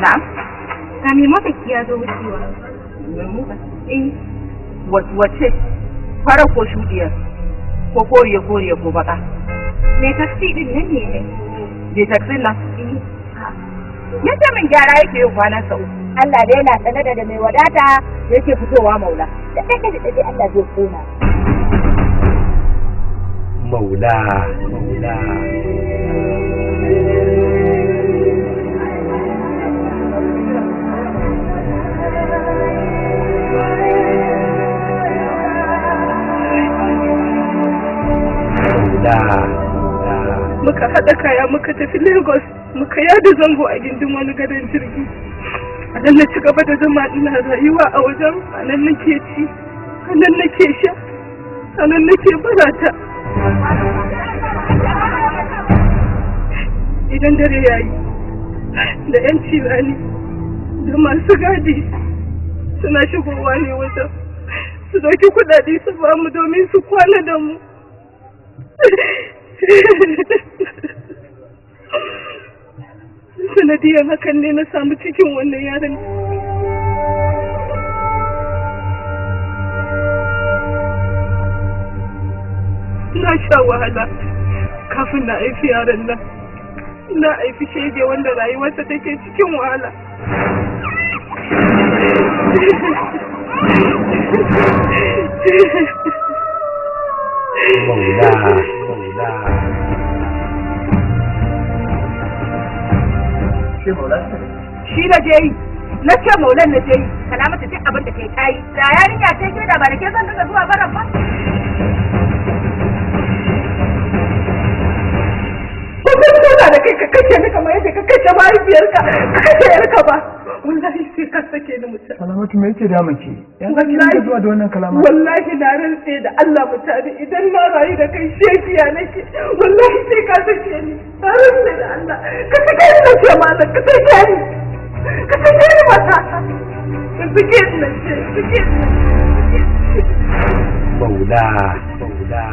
Na'am. Ga mai mota ki ya zo wucewa. Mai mota? Eh. Wace? Fara ko shuɗiyar? Ko koriya koriya ko baka? Mai taksi din nan ne dai. Mai taksi nan? Eh. Ya ce min gyara yake yau kwanan sa uku. Allah dai yana sanar da mai wadata yake fitowa maula. Da ɗaya da ɗaya Allah zai koma. Maula, maula. Muka haɗa kaya muka tafi Lagos, muka yada zango a gindin wani gadon jirgi. A nan na ci gaba da zama ina rayuwa a wajen, a nan nake ci, a nan nake sha, a nan nake barata. Idan dare ya yi, da 'yan cirani da masu gadi suna shigowa ne wajen, su ɗauki kuɗaɗe su ba mu domin su kwana da mu. Sanadiyar hakan ne na samu cikin wannan yaron. Na sha wahala kafin na haifi yaron nan. Na haifi shege wanda rayuwarsa take cikin wahala. Maula, maula. Shi na je yi, na ce maulan na je yi, kalamata duk abin da kai kayi. Da yarinya ce ke da ba da ke zan dinga zuwa baran ba. Wannan tona da kai ka kashe ni kamar yadda ka kashe mahaifiyarka, ka kashe yarka ba. Wallahi sai ka sake ni mutum. Salamatu me yake damun ki? Ya zaki dinga zuwa da wannan kalama? Wallahi na rantse da Allah mutane idan na rayu da kai shekiya nake. Wallahi sai ka sake ni. Na rantse da Allah. Ka sake ni nace malam, ka sake ni. Ka sake ni mata. Ka sake ni nace, sake ni. Maula, maula.